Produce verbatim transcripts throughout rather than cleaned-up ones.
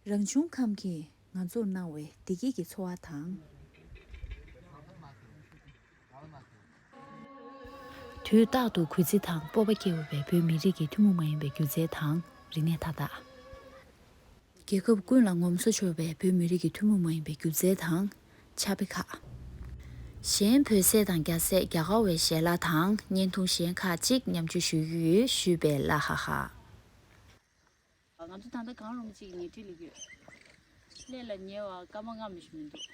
རང་བྱུང་ཁམས་ཀྱིས་ང་ཚོར་གནང་བའི་བདེ་སྐྱིད་ཀྱི་འཚོ་བ་དང་། དུས་རྟག་ཏུ་གུས་བརྩི་དང་སྤོབས་པ་སྐྱེ་བའི་བོད་མི་རིགས་ཀྱི་ཐུན་མོང་མ་ཡིན་པའི་སྒྱུ་རྩལ་དང་རིག་གནས་མཐའ་དག་རྒྱལ་ཁབ་ཀུན་ལ་ངོམ་སོ་འཆོར་བའི་བོད་མི་རིགས་ཀྱི་ཐུན་མོང་མ་ཡིན་པའི་སྒྱུ་རྩལ་དང་ཕྱག་དཔེ་ཁག་གཞན་བོད་ཟས་དང་རྒྱ་ཟས། རྒྱ་གར་བའི་ཞལ་ལག་དང་བརྙན་ཐུང་གཞན་ཁག་ཅིག་མཉམ་སྤྱོད་ཞུ་རྒྱུ་ཡོད། ཞུས་པས་ལ་ཧ་ཧ། ང་ཚོ་ད་ལྟ་གང་རུང་གཅིག་ཉལ་ཁྲི་ལ་ཡོད། ཀླད་ལ་ཉལ་བ་སྐར་མ་ལྔ་མི་ཞིག་མི་འདུག་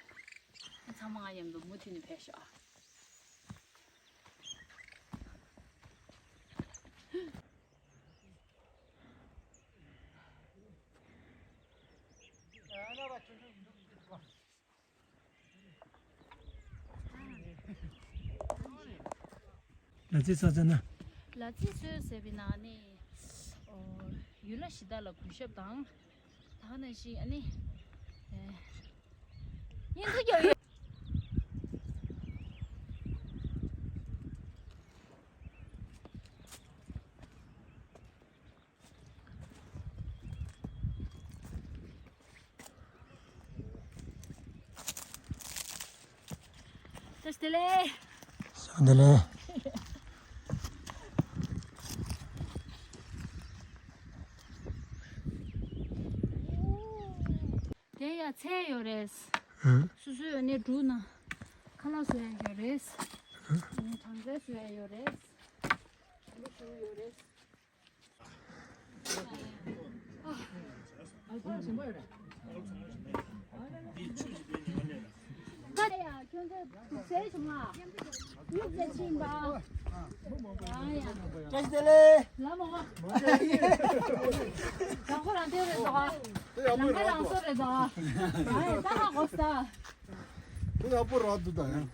ཚང་མ་ང་མཉམ་དུ་མུ་མཐུད་ནས་ཕེབས་ཤོག་ཨ། ལ་རྩི་ས་ཚ་ན། ལ་རྩི་སོས་ཟེར་བའི་ནང་ནས། ཨོ། ཡུལ་ལྷ་གཞི་བདག་ལ་གུས་ཞབས་དང་། ད་ནང་བཞིན་ཨ་ནི། ཨེ། བརྙན་ཐུང་རྒྱག་ཡོད། བཀྲ་ཤིས་བདེ་ལེགས། བཀྲ་ཤིས་བདེ་ལེགས། དེ་ཡ་ཚལ་ཡོད་རེད། ཨ། སོ་སོའི་ཡོད་ནས་འབྲུ་ན་ཁ་ལག་བཟོ་ཡ་ཡོད་རེད། ཨ། གྲང་ཚལ་བཟོ་ཡ་ཡོད་རེད། འབྲུ་ཞིག་ཡོད་རེད། ད་ཡང་ཁྱོད་ཚོ་དུག་སེལ་བྱུང་ང་། ཡུག་ཅེ་ཕྱིན་པ། ཡང་ཡང་། བཀྲ་ཤིས་བདེ་ལེགས། ལ་མོ། ལམ་ཁོ་རང་དེ་རེད་ཟ། ལམ་ཁ་རང་སོ་རེད་ཟ། ཡང་ཡང་ད་ཧ་གོ་ས། དེ་ཡག་པོ་རག་འདུག་ད་ཡང་།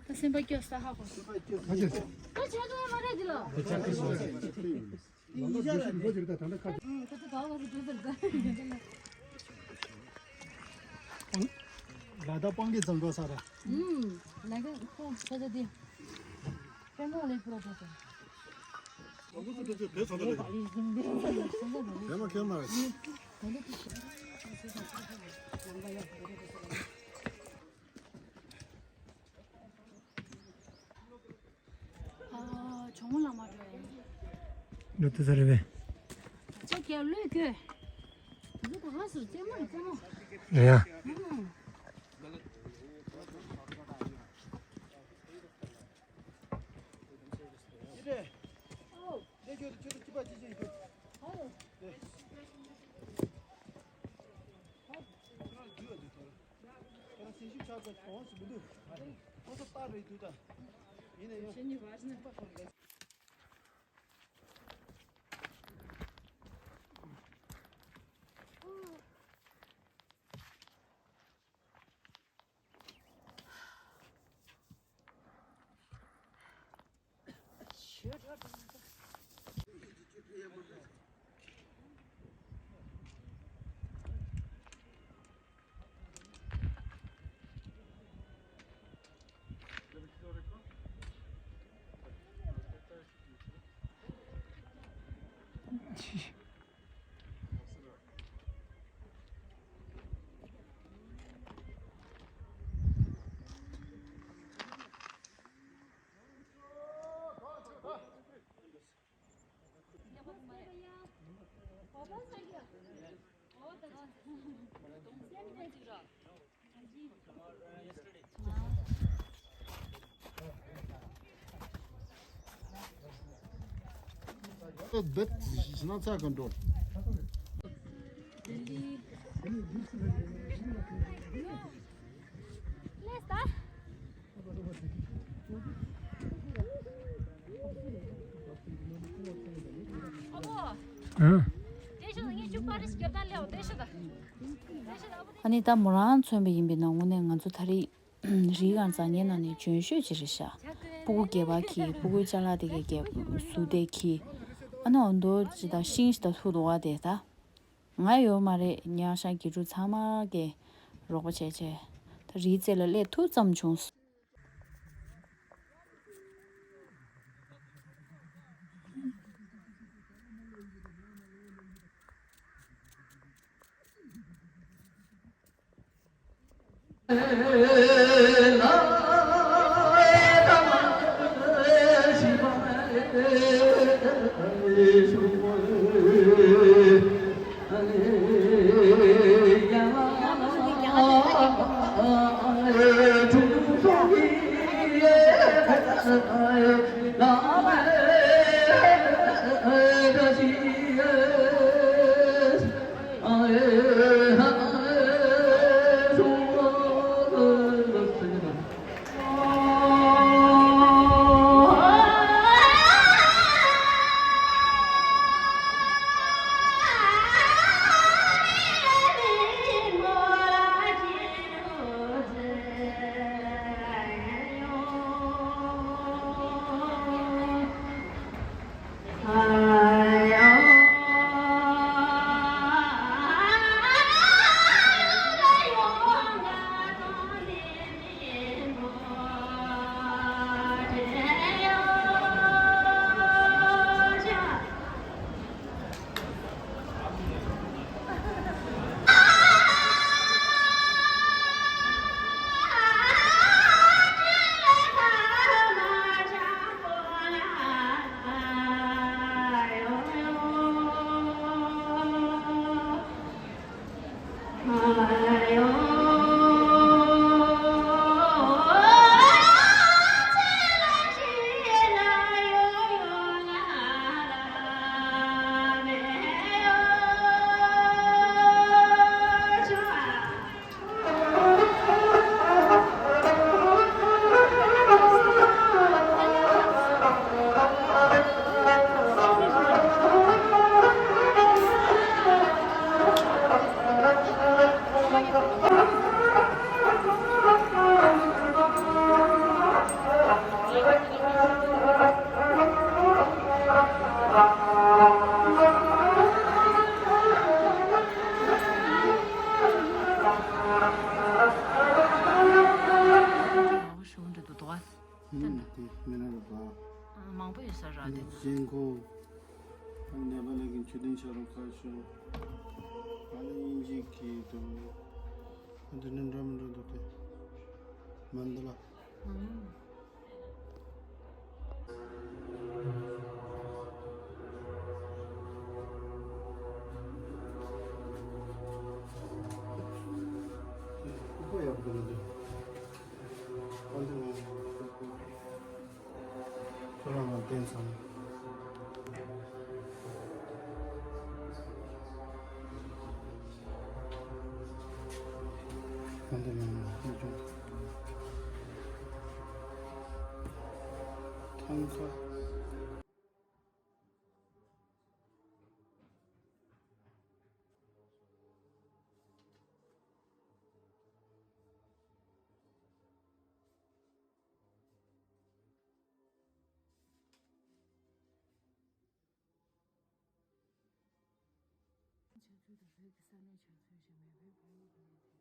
ད་སེམས་པ་སྐྱོ་ས་ཧ་གོ་ས། ད་སེམས་པ་སྐྱོ་ས་ཧ་གོ་ས། ད་ཆ་ཚང་མ་རེད་འདི་ལ། ད་ཆ་ཁ་ཤོར་ས་རེད། ད་ད་ད་ཁ་ཆ། ད་ད་ད་ད་ད་ད། ལ་ད་སྤང་གི་ཙམ་འགྲོ་ས་ར། ཨུམ། ལ་ད་ཁོ་ཁ་ཆ་དེ། དཔེ་མོ་ལེགས་པོ་འགྲོ་ས། ཨ། ཇོ་མོ་ལ་མ་འགྲོ་ཡ། འགྲོ་ཐུབ་ས་རེད་པས། ཅོ་ཀྱ་ལོས་གོས། དེ་ཚོ་ད་ཧ་སུ་རྩེད་མོ་རེད་རྩེད་མོ། རེད་ཡ། ཨང་། ཨ། ཨ་ནི་ད་མོ་རང་མཚོན་པ་ཡིན་པས་ན་དངོས་གནས་ང་ཚོ་ད་རེས་རིའི་སྒང་འཛེག་མཁན་ནང་ནས་འཇོན་ཤོས་ཅིག་རེད་ཤག་སྤུ་གུ་སྐྱེས་པ་གིས་སྤུ་གུའི་ཅ་ལག་དེ་གས་རྒྱབ་བཟོ་དེ་གིས། ཨ་ནི་འོ་འདོ་ཅི་ད་ཤིང་ཞིག་ད་ཐུག་འདུག་བ་དེ་ད། ང་ཡོད་མ་རེད། ཉག་ཤ་དགེ་ཕྲུག་ཚང་མ་གིས་རོགས་པ་བྱས་བྱས། ད་རིའི་རྩེ་ལ་སླེབས་ཐུབ་ཙམ་བྱུང་། ཞུ་འདྲ་འདུག་དོ། ཨ་ནི་དེ་མི་ན་རུ་བ། མང་པོ་ཡོད་ས་ར་དེ། ཨ་ནི་ནེ་པ་ལི་གི་མཆོད་རྟེན་ཆགས་རུ་ཁ་ཤོ། ཨ་ནི་དབྱིན་ཇི་གི་འདུག་ཨ་འདི་ནི་འགྲོ་མི་འགྲོ་འདུག་དེ། མན་ད་ལ། ཁྱོད་རང་ལ་བསྟན་ཚང་། ཐང་ཁ། ཆབ་སྲིད་དང་བོད་ཀྱི་ས་གནས་ཆབ་སྲིད་ཞིག་མེད་པའི་བོད་ཡིག་གི་ཡོད་དེ།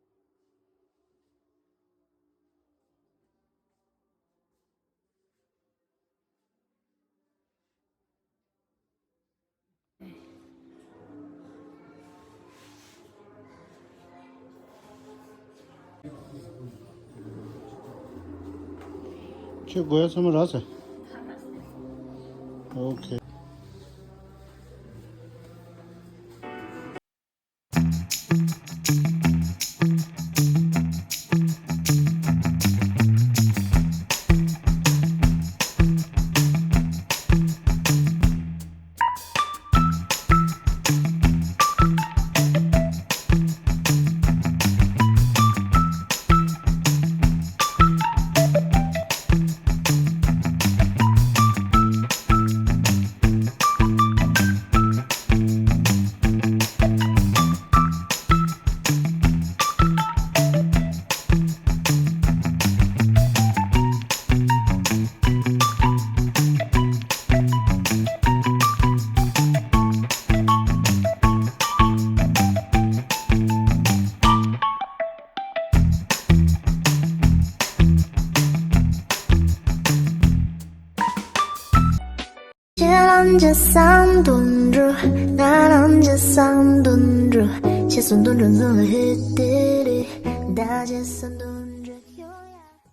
ཁྱོད་དགོས་ཡ་ཚང་མ་རག་ཚར། ཨོ་ཁེ། ཁྱེད་རང་ཅི་བསམ་དོན་འགྲུབ། ང་རང་ཅི་བསམ་དོན་འགྲུབ། ཁྱེད་བསམ་དོན་འགྲུབ་ཚང་ལ་ཧེ་ཏེ་རེ། ད་ཁྱེད་བསམ་དོན།